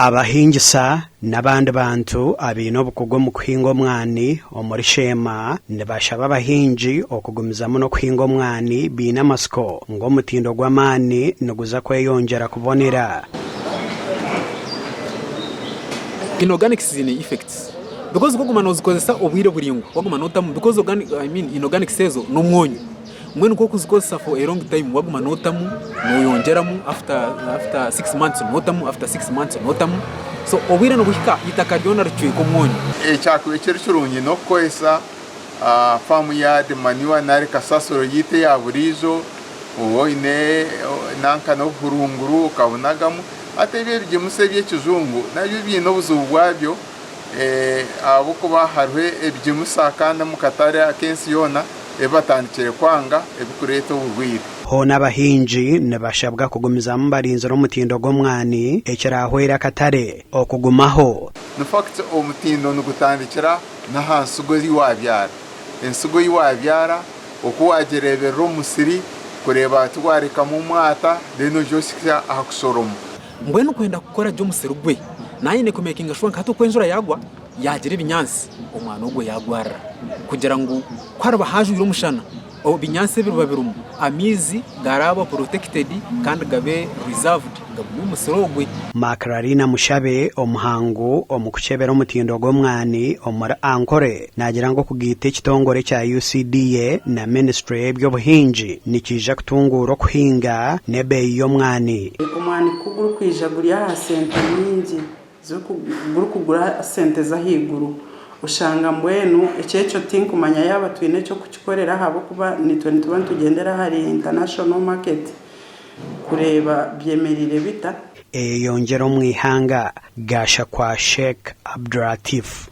Abahingisa n'abandi bantu abaine obukugu omu kuhinga omwani omuri Sheema nibashaba abahingi okugumizamu n'okuhinga omwani baine amatsiko ngu omutindo gw'amaani niguza kweyongyera kubonera. Inorganics ziine effects because ku oguma nozikozesa obwire buraingwa waguma notamu because organic I mean inorganics ezo n'omwonyo mbwenu ku okuzikozesa for a long time waguma notamu noyongyeramu after after 6 months notamu after 6 months notamu so obwire nibuhika eitaka ryona ricweka omwonyo. Ekyakubaire kiri kirungi n'okukozesa farm yard manure nari kasasiro yaitu eya buriijo oba oine nanka n'obuhurunguru okabunagamu. Hati ebi ebigimusa eby'ekijungu nabyo biine obuzibu bwabyo ahabw'okuba hariho ebigimusa kandi omu katare ak'ensi yoona ebi batandikire kwanga ebirikureeta oburwaire. Hoona abahingi nibashabwa kugumizamu barinzire omutindo gw'omwani ekirahwere akatare okugumaho. In fact omutindo nigutandikira n'aha nsigo ei waabyara. Ensigo ei waabyara oku waagireeberera omu musiri kureeba tiwarekamu omwata then oije ohikye aha kushoroma. Mbwenu kwenda kukora gye omusiri gwe, naayine kumekinga shuwa nka hati oku enjura yaagwa yaagira ebinyaatsi, omwana ogwo yaagwarira kugira ngu ku hariba haajwire omushana, ebinyaatsi ebiriba birimu amaizi garaaba protected kandi gabe reserved gagume omu musiri ogwe. Macrarina Mushabe, omuhangu omu kukyebera omutindo gw'omwani omuri Ankole naagira ngu okugaita ekitongore ekya UCDA na minisiture y'eby'obuhingi nikiija kutunguura okuhinga n'ebeeyi y'omwani. Omwani ku gurikwija guri aha sente nyingi, gurikugura sente z'ahaiguru, oshanga mbwenu ekyo ekyo tinkumanya yaaba twine eky'okukikorera ahabw'okuba naitwe nituba nitugyendera ahari international market kureeba byemereire bita. Eyeyongyera omu ihanga, Gashakwa Sheikh Abdulatif.